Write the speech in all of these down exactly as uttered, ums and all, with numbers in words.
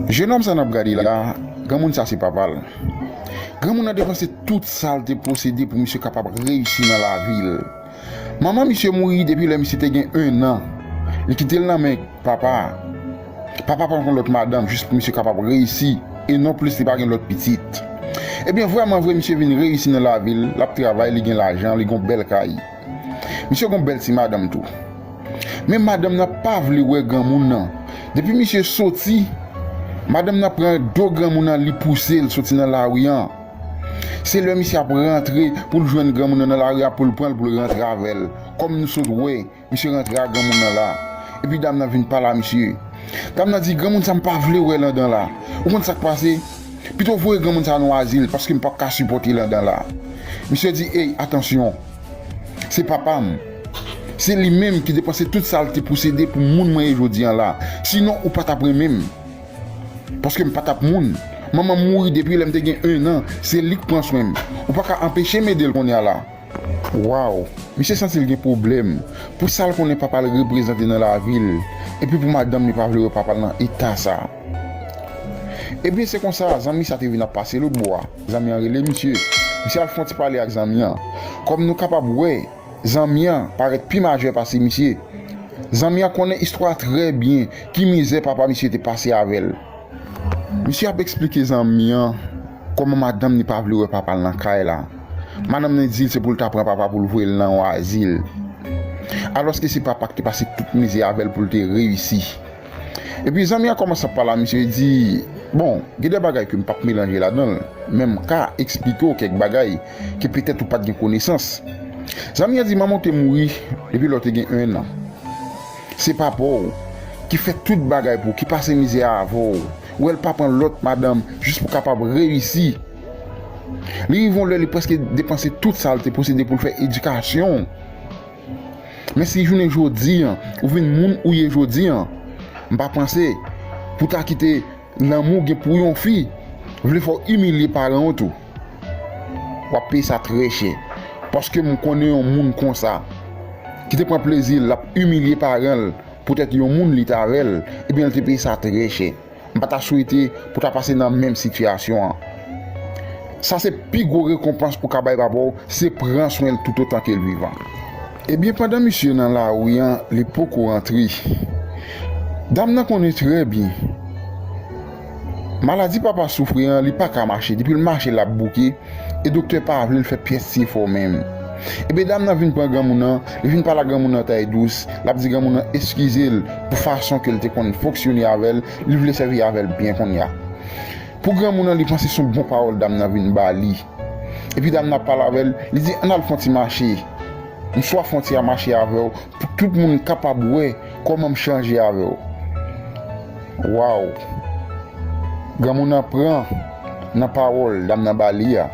Jenòm sa n ap gade la, granmoun sa se papa l. Granmoun nan depanse tout sa l te posede pou misye kapab reyisi nan lavi l. Manman misye mouri depi lè misye te gen en an. Li kite l nan men papa. Papa pran yon lòt madanm jis pou misye kapab reyisi, e non plis li pa gen lòt pitit. Ebyen, vrèman vre, misye vin reyisi nan lavi l, l ap travay, li gen lajan, li gen yon bèl kay. Misye gen yon bèl ti madanm tou. Men madanm nan pa vle wè granmoun nan. Depi misye soti, madanm nan pran do granmoun nan, li pouse l soti nan lari an. Se lè misye ap rantre pou l jwenn granmoun nan nan lari a, pou l pran l, pou l rantre avè l. Kòm nou sot wè, misye rantre ak granmoun nan la. Epi dam nan vin pale a misye. Dam nan di, granmoun sa m pa vle wè l anndan la. Ou konn sa k pase? Pito voye granmoun sa nan azil, paske m p ap ka sipòte l anndan la. Misye di, ey, atansyon. Se papa m. Se li menm ki depanse tout sa l te posede pou moun mwen ye jodi an la. Sinon, ou pa t ap renmen m. Paske m pa t ap moun. Manman m mouri depi lè m te gen en an. Se li k pran swen m. Ou pa ka anpeche m ede l kounye a la. Waw! Misye santi l gen pwoblèm pou sa l konnen papa l reprezante nan lavi l, epi pou madanm li pa vle wè papa l nan eta sa. Ebyen, se konsa, zanmi sa te vin ap pase lòt bò a. Zanmi an rele misye. Misye al fè yon ti pale ak zanmi an. Kòm nou kapab wè, zanmi an parèt pi majè pase misye. Zanmi an konnen istwa a trè byen, ki mizè papa misye te pase avè l. Misye ap eksplike zanmi an kòman madanm li pa vle wè papa l nan kay la. Madanm nan di l se pou l ta pran papa pou l voye l nan yon azil. Alòske se papa ki te pase tout mizè avè l pou l te reyisi. Epi zanmi an kòmanse ap pale a misye, li di, bon, gen de bagay ke m p ap melanje ladan l, men m ka eksplike w kèk bagay ke petèt ou pa t gen konesans. Zanmi an di, manman w te mouri depi lè w te gen en an. Se papa w ki fè tout bagay pou w, ki pase mizè avè w. Ou wè l pa pran lòt madanm jis pou kapab reyisi. Li rive yon lè, li prèske depanse tout sa l te posede pou l fè edikasyon w. Men si jounen jodi an, ou vin moun ou ye jodi an, m pa panse pou ta kite lanmou gen pou yon fi vle fè w imilye paran w tou. W ap peye sa trè chè. Paske m konnen yon moun konsa, ki te pran plezi l, l ap imilye paran l, poutèt yon moun li t avè l, ebyen, l te peye sa trè chè. M pa ta swete pou ta pase nan menm sitiyasyon an. Sa se pi gwo rekonpans ou ka bay papa w, se pran swen l toutotan ke l vivan. Ebyen, pandan misye nan lari an, li poko rantre. Dam nan konnen trè byen. Maladi papa soufri an, li pa ka mache. Depi l mache, l ap bouke. E doktè pa vle l fè pyès ti efò menm. Ebyen, dam nan vin pran granmoun nan, li vin pale ak granmoun nan tay dous, l ap di granmoun nan eskize l pou fason ke l te konn fonksyone avè l, li vle sèvi avè l byen kounye a. Pou granmoun nan, li panse se yon bon pawòl dam nan vin ba li. Epi dam nan ap pale avè l, li di, ann al fè yon ti mache. M swaf fè yon ti mache avè w, pou tout moun kapab wè kòman m chanje avè w. Waw! Granmoun nan pran nan pawòl dam nan ba li a.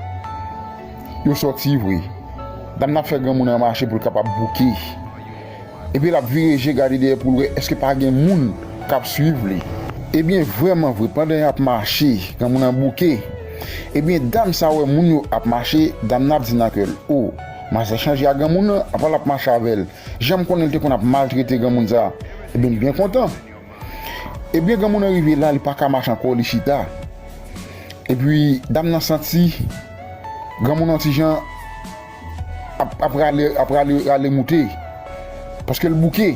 Yo sòti vre. Dam nan ap fè granmoun nan mache pou l kapab bouke. Epi l ap vire je gade dèyè pou l wè èske pa gen moun k ap swiv li. Ebyen, vrèman vre, pandan y ap mache, granmoun nan bouke. Ebyen, dam sa wè moun yo ap mache, dam nan ap di nan kè l, o, manzè chanje ak granmoun nan, apa l ap mache avè l. Jan m konnen l te konn ap maltrete granmoun sa, ebyen, li byen kontan. Ebyen, granmoun nan rive la, li pa ka mache ankò, li chita. Epi, dam nan santi granmoun nan ti jan ap, ap rale, ap rale, rale moute. Paske l bouke.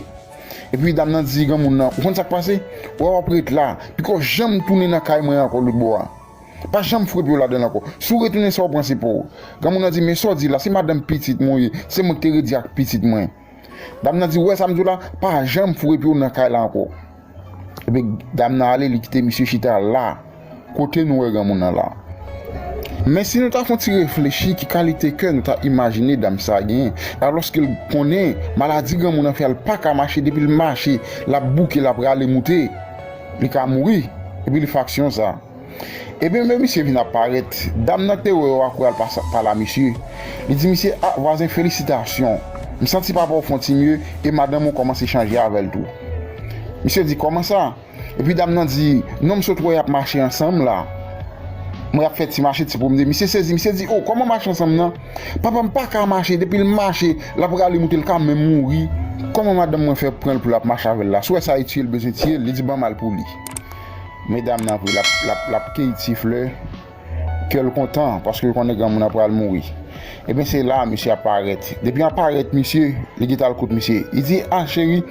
Epi, dam nan di granmoun nan, ou konn sa k pase? Wè w ap ret la. Piko janm tounen nan kay mwen ankò lòt bò a. Pa janm fouye pye w ladan l ankò. Si w retounen sa w pran se pa w. Granmoun nan di, men sa w di la, se madanm pitit mwen w ye. Se mwen ki te redi ak pitit mwen. Dam nan di, ou wè sa m di w la, pa janm foure pye w nan kay la ankò. Epi dam nan ale, li kite misye chita la, kote nou wè granmoun nan la. Men si nou ta fè yon ti reflechi, ki kalite kè nou ta imajine dam sa genyen, alòske l konnen maladi granmoun nan fè l pa ka mache, depi l mache, l ap bouke, l ap rale moute, li ka mouri, epi li fè aksyon sa. Ebyen, men misye vin ap parèt. Dam nan ki te wè yo a kouri al pase, pale a misye. Li di misye, a, vwazen, felisitasyon. M santi papa w fè yon ti mye e madanm ou kòmanse chanje avè l tou. Misye di, kòman sa? Epi dam nan di, non, m sot wè y ap mache ansanm la. Mwen ap fè ti mache, ti pwomde. Misye sezi, misye di, o, kòman mache ansanm nan? Papa m pa ka mache, depi l mache, l ap rale moute, l ka menm mouri. Kòman madanm mwen fè pran l pou l ap mache avè l la? Si w wè sa e tiye l bezwen tiye l, li di ban m al pou li. Medam nan vre, l ap, l ap, l ap keyi ti flè. Kè l kontan, paske l konnen granmoun nan pral mouri. Ebyen, se la, misye ap parèt. Depi l ap parèt, misye, li gentan al kot misye. Li di, "A, cheri,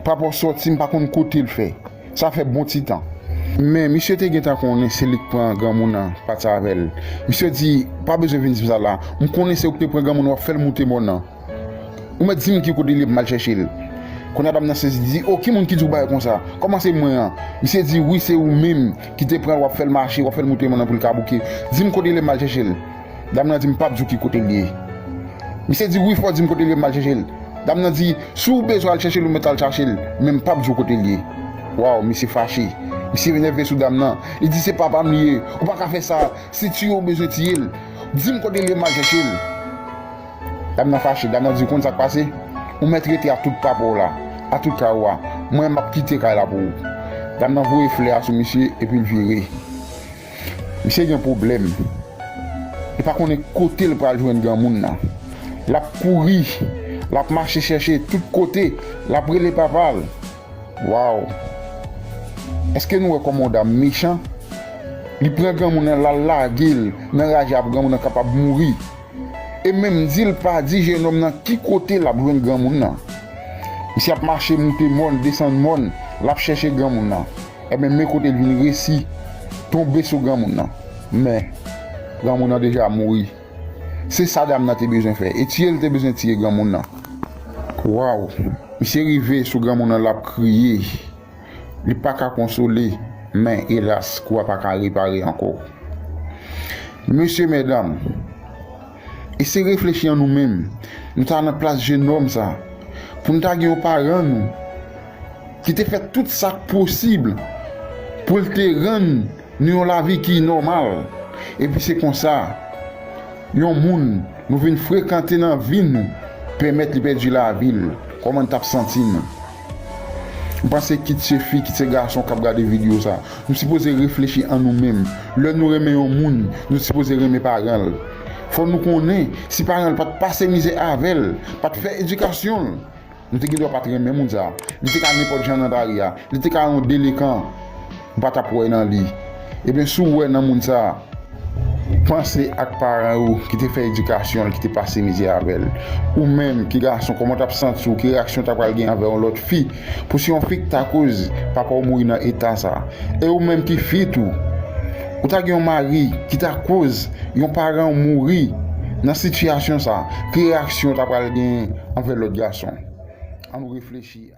papa w sòti, m pa konn kote l fè. Sa fè bon ti tan." Men, misye te gentan konnen se li k pran granmoun nan, pati avè l. Misye di, "Pa bezwen vin di m sa la. M konnen se ou k te pran granmoun nan, w ap fè l moute mòn nan." Ou mèt di m ki kote l ye pou m al chèche l. Kounye a dam nan sezi, di, "O, ki moun ki di w bagay konsa? Kòman se mwen an?" Misye di, "Wi, se ou menm ki te pran l, w ap fè l mache, w ap fè l moute mòn nan pou l ka bouke. Di m kote l ye, m al chèche l." Dam nan di, "M p ap di w ki kote l ye." Misye di, "Wi, fò w di m kote l ye, m al chèche l." Dam nan di, "Si w bezwen al chèche l, ou mèt al chache l, men m p ap di w kote l ye." Waw, misye fache. Misye enève sou dam nan. Li di, "Se papa m li ye. Ou pa ka fè sa. Si tiye w bezwen tiye l. Di m kote l ye, m al chèche l." Dam nan fache, dam nan di, "Konn sa k pase? Ou mèt rete a tout papa w la, a tout kay ou a. Mwen, m ap kite kay la pou ou." Dam nan voye flè a sou misye epi l vire. Misye gen pwoblèm. Li pa konnen kote l pral jwenn granmoun nan. L ap kouri, l ap mache chèche tout kote, l ap rele papa l. Waw! Èske nou wè kòman yon dam mechan? Li pran granmoun nan, l al lage l nan raje a pou granmoun nan kapab mouri. E menm di l pa di jenòm nan ki kote l ap jwenn granmoun nan. Misye ap mache moute mòn, desann mòn, l ap chèche granmoun nan. Ebyen, men kote l vin resi tonbe sou granmoun nan. Men, granmoun nan deja mouri. Se sa dam nan te bezwen fè. E tiye l te bezwen tiye granmoun nan. Waw! Misye rive sou granmoun nan, l ap kriye. Li pa ka konsole, men elas, kou a pa ka repare ankò. Mesye, medam, eseye reflechi an nou menm. Nou ta nan plas jenòm sa. Pou nou ta gen yon paran nou ki te fè tout sa k posib pou l te rann nou yon lavi ki nòmal. Epi se konsa, yon moun nou vin frekante nan vi nou, pèmèt li pèdi lavi l. Kòman n t ap santi nou? M panse kit se fi, kit se gason k ap gade videyo sa, nou sipoze reflechi an nou menm. Lè nou renmen yon moun, nou sipoze renmen paran l. Fò nou konnen, si paran l pa t pase mizè avè l, pa t fè edikasyon l, nou te gendwa pa t renmen moun sa. Li te ka nenpòt jan nan lari a. Li te ka yon delekan. Ou pa t ap wè nan li. Ebyen, si w wè nan moun sa, panse ak paran ou ki te fè edikasyon l, ki te pase mizè avè l. Ou menm ki gason, kòman w t ap santi w, ki reyaksyon w ta pral gen anvè yon lòt fi? Pou se yon fi ki ta koz papa w mouri nan eta sa. E ou menm ki fi tou, ou ta gen yon mari ki ta koz yon paran w mouri nan sitiyasyon sa, ki reyaksyon w ta pral gen anvè lòt gason? Ann nou reflechi.